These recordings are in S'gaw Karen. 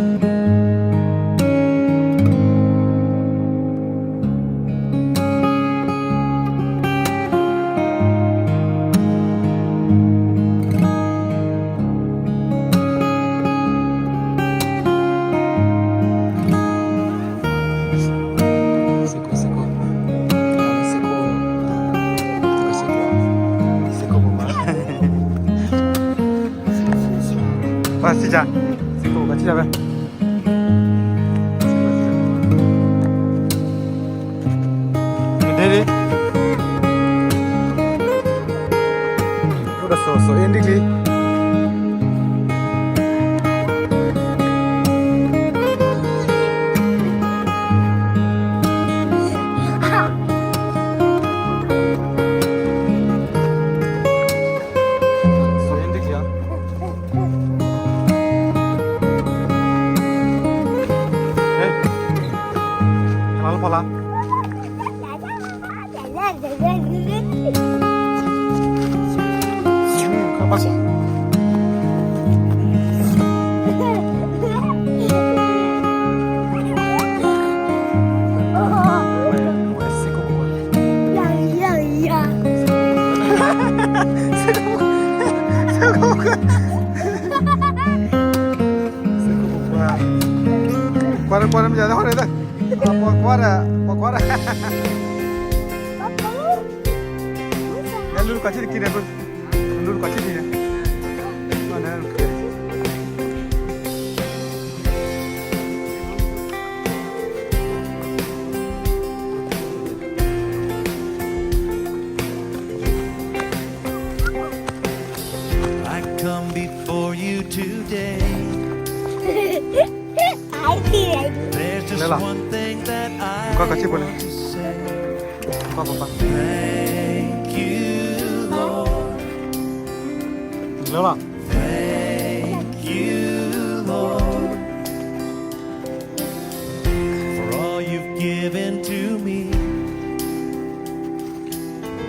ပှၤစံၣ်ကၢ်, စံၣ်ကိၣ်ကစံၣ်တၢ်ဖဲ, ဒ်, ဒ်စိၤစိၤအ့ၣ်ဒ်လံ. ကွၢ်ရကွၢ်ရမယၤဟီၣ်ရ, ကွၢ်ရကွၢ်ရ, ကွၢ်ကွၢ်ရ, လၢလူတကီၢ်ဆံၣ်တက့ၢ်န့ၣ်, လူတကီၢ်ဆံၣ်တက့ၢ်န့ၣ်. I come before you today. လဲၤလီၤ, ကွၢ်ကီၢ်ဆံၣ်ဖိန့ၣ်, ကွၢ်ပပၢ်, thank you, Lord. လဲၤလီၤ, thank you, Lord, for all you've given to me.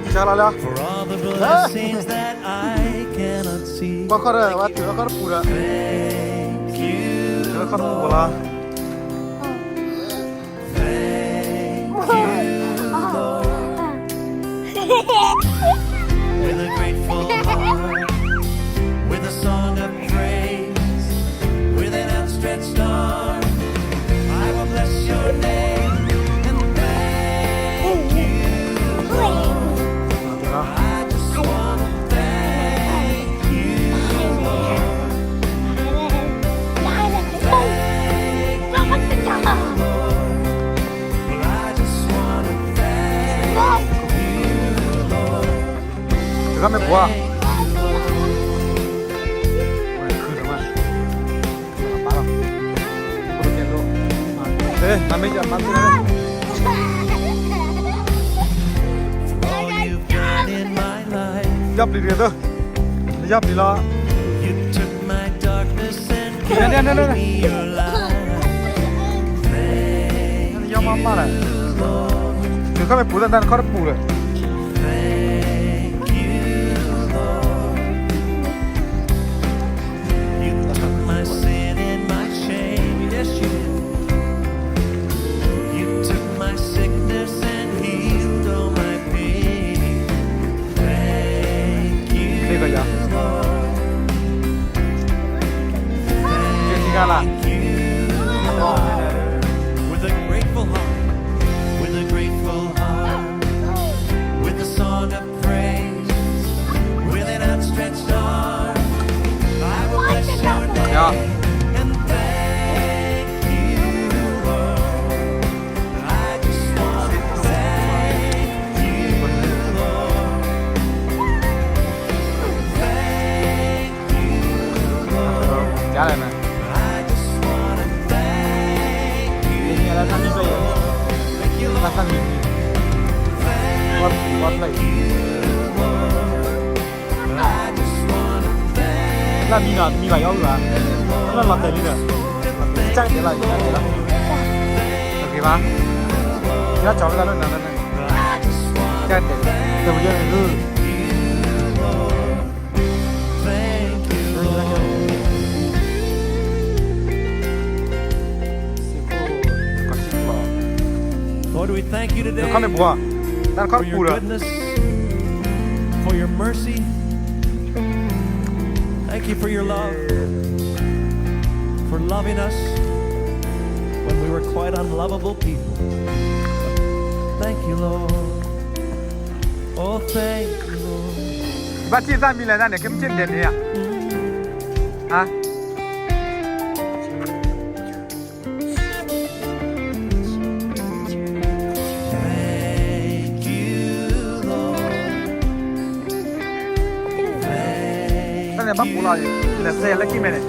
ကၢ်လီၤလၢ, for all the blessings that I cannot see. ကွၢ်ခီၣ်ဒီး ဝဲတုၤလၢခီၣ်တပူၤဒီး, thank you, တုၤလၢခီၣ်တပူၤလီၤ. Thank you, Lord. With a grateful heart, with a song of praise, with an outstretched arm, I will bless your name and thank you, Lord. I just wanna thank you, Lord. Thank you, Lord. Well, I just wanna thank you, Lord. တဂၤမ့ၢ်ပှၤ, ယီၢ်ပျံၤတဂ့ၤသု, ယီၢ်ပျံၤလီၤ. ယီၢ်မးမးလၢ, တုၤခီၣ်မ့ၢ်ပူၤသၢနခီၣ်တပူၤလၢ. You took my sin and my shame, yes, you did. You took my sickness and healed all my pain. Thank you, Lord. Thank you, Lord. With a grateful heart, with a grateful heart, with a song of praise, with an outstretched arm, I will bless your name and thank you, Lord. I just wanna thank you, Lord. Thank you, Lord. I just wanna thank you, Lord. Thank you, Lord. I just wanna thank you, Lord. လၢမံနီၤ မံဘၣ်ယီၤအုၣ်ဘၣ်, လၢလီၤတဲာ်လံဒီး, ကၢ်ကတဲာ်လီၤ ကၢ်ကတဲာ်လီၤ, က့ၤဘၣ်, ယီၢ်ကၠီၤဝဲဒၣ်လၢနၤလၢနၤ, ကၢ်ကတဲာ်, တဲာ်ပယီၤန့ၣ်, ကၢ်ကတဲာ်, We thank you today for your goodness, for your mercy. Thank you for your love, for loving us when we were quite unlovable people. Thank you, Lord. Oh, thank you, Lord. ဘၣ်ထံၣ်သၣ်မံၤလဲၣ်န့ၣ် ကမ့ၢ်ထံၣ်ဒဲးန့ၣ်ဧါ. Thank you, Lord. တၢ်န့ၣ်ဘၣ်ပူၤလီၤ, လဲၤဆဲးလၢခံမဲာ်န့ၣ်,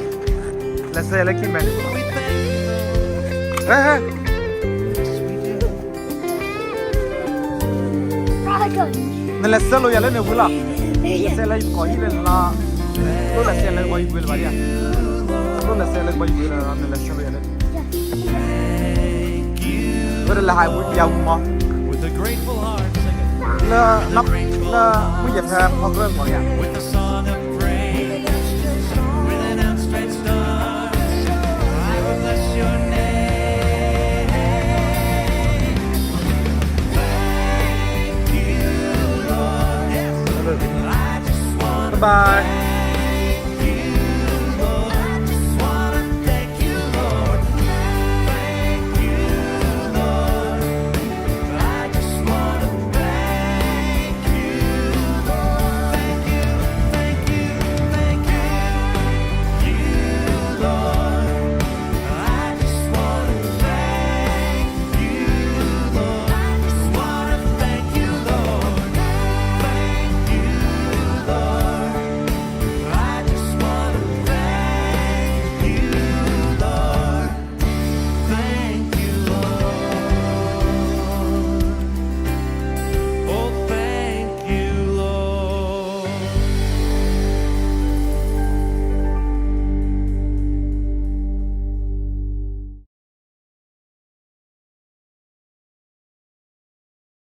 လဲၤဆဲးလၢခံမဲာ်န့ၣ်, ဟဲဟဲ နလဲၤဆဲးလိာ်ယၤလၢန့ၣ်ဝံၤလီၤ. ဆဲးလၢယကီၢ်ဟံၣ်လၢနလီၤ, တလိၣ်လဲၤဆဲးလၢကဘီယူၤဝံၤလၢၤဘၣ်ဒ်ဧါ, တလိၣ်လဲၤဆဲးလၢကဘီယူၤဝံၤလၢၤ, နလဲၤဆဲးလိာ်ယၤလၢန့ၣ်, ဝဲဒၣ်လဲၤဟးယၤဝံၤမး, လၢ, လၢမုၢ်ယဲၢ်ဖဲဖီကရၢၢ်မီၤယၤ. Bye bye.